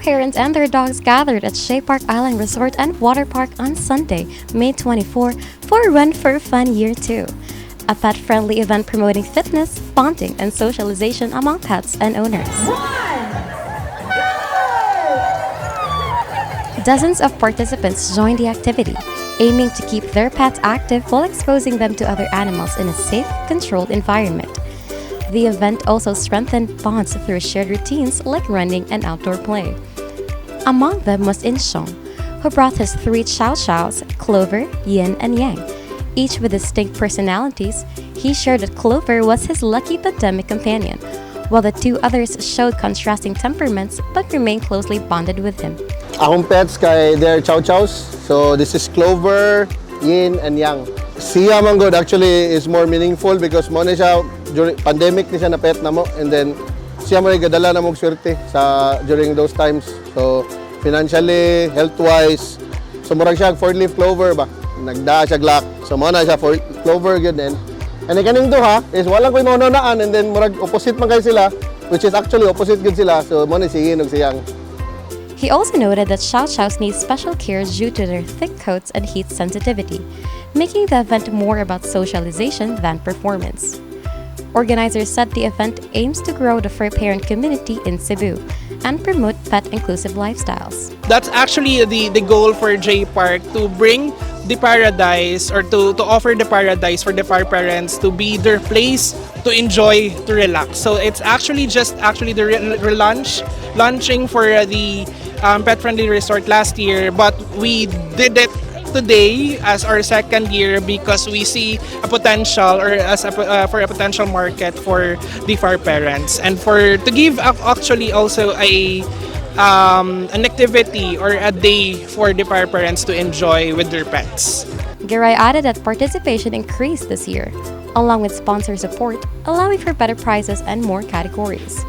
Parents and their dogs gathered at Shea Park Island Resort and Water Park on Sunday, May 24, for Run for Fun Year 2, a pet friendly event promoting fitness, bonding, and socialization among pets and owners. Dozens of participants joined the activity, aiming to keep their pets active while exposing them to other animals in a safe, controlled environment. The event also strengthened bonds through shared routines like running and outdoor play. Among them was Inshong, who brought his three chow chows, Clover, Yin, and Yang. Each with distinct personalities, he shared that Clover was his lucky pandemic companion, while the two others showed contrasting temperaments but remained closely bonded with him. Akong pets kay they're chow chows. So this is Clover, Yin, and Yang. Siya man gud actually is more meaningful because mo na siya during pandemic ni siya na pet namo and then siya mo gadala na mog swerte sa during those times. So financially, health-wise, so murag siya four leaf clover ba. Nagdaa siya luck. So mo na siya four clover gyud then. And then kaning duha is wala ko'y maunaan and then murag opposite man kay sila, which is actually opposite gyud sila. So mo na si Yin ug si Yang. He also noted that chow chows need special care due to their thick coats and heat sensitivity, making the event more about socialization than performance. Organizers said the event aims to grow the fur parent community in Cebu and promote pet inclusive lifestyles. That's actually the goal for J Park, to bring the paradise or to offer the paradise for the fur parents to be their place to enjoy, to relax. So it's actually just actually the relaunch launching for the pet friendly resort last year, but we did it today as our second year because we see a potential or as a, for a potential market for the fur parents and for to give actually also a an activity or a day for the fur parents to enjoy with their pets. Garay added that participation increased this year, along with sponsor support, allowing for better prizes and more categories.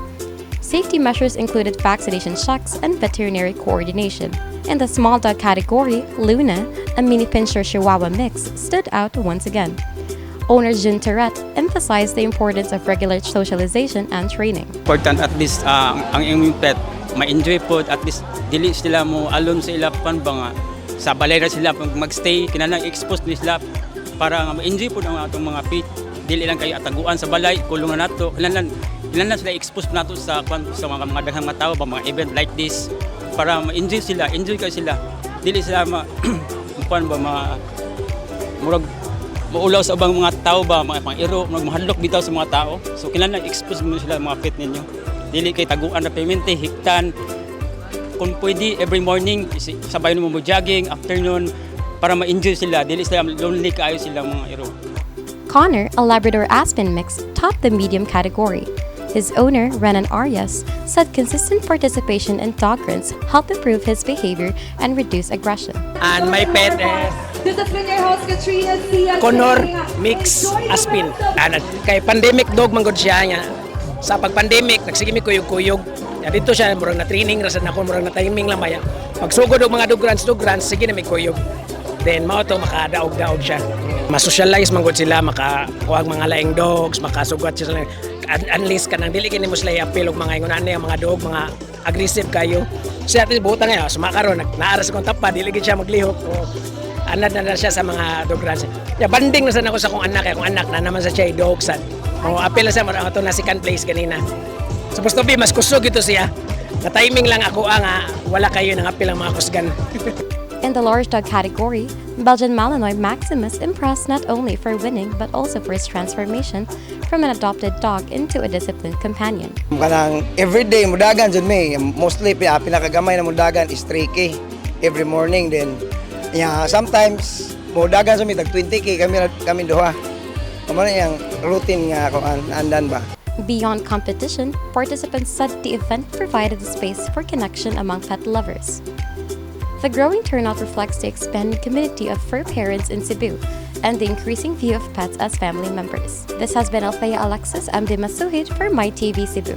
Safety measures included vaccination checks and veterinary coordination. In the small dog category, Luna, a mini pinscher Chihuahua mix, stood out once again. Owner Jun Tourette emphasized the importance of regular socialization and training. Important at least ang imong pet ma-enjoy po, at least dili sila mo alone sa ila pan ba nga sa balay ra sila pag magstay. Kinahanglan expose ni sila para nga ma-enjoy po ang atong mga pet. Dili lang kayo ataguan sa balay, kulong na nato. Kinahanglan sila expose nato sa kwan, sa mga daghang mga tao ba, mga event like this, para ma-enjoy sila, enjoy kayo sila, dili sila ma kuan ba, ma murag maulaw sa ubang mga tao ba, mga pang-iro, murag mahadlok bitaw sa mga tao. So kinahanglan expose mo sila mga pet ninyo, dili kay taguan na permente hiktan. Kung pwede, every morning sabay mo mo jogging, afternoon, para ma-enjoy sila, dili sila lonely kaayo sila mga iro. Connor, a Labrador Aspin mix, topped the medium category. His owner, Renan Arias, said consistent participation in dog runs helped improve his behavior and reduce aggression. And my pet is This has been your host, Katrina Sia. Connor saying, mix enjoy the Aspin. rest of Ana, kay pandemic dog man gud siya niya. Sa pag-pandemic, nagsige mi kuyog-kuyog. Ya, dito siya murag na training ra sad nako, murag na timing lang maya. Pagsugod og mga dog runs, sige na may kuyog. Then mao to makadaog-daog siya. Ma-socialize man gud sila, makakuha mga laing dogs, makasugat sila. Unless kanang dili kini mo sila i-appeal og mga ingon ani ang mga dog, mga aggressive kayo. Siya at least buta ngayon, sumakaron, naara sa kong tapa, dili gid siya maglihok. O, anad na na siya sa mga dog runs. Ya, bonding na sad ako sa akong anak, kay akong anak na naman sa siya dog sad. Mo appeal na siya mo ato na second place kanina. Supposed to be mas kusog ito siya. Na timing lang ako ang wala kayo nang appeal ang mga kusgan. In the large dog category, Belgian Malinois Maximus impressed not only for winning but also for his transformation from an adopted dog into a disciplined companion. Kanang everyday mudagan jud mi. Mostly pinakagamay na mudagan is 3K every morning. Then yeah, sometimes mudagan sa mi tag 20K kami kami duha. Amo na iyang routine nga kuan andan ba. Beyond competition, participants said the event provided a space for connection among pet lovers. The growing turnout reflects the expanding community of fur parents in Cebu and the increasing view of pets as family members. This has been Althea Alexis MD Masuhid for My TV Cebu.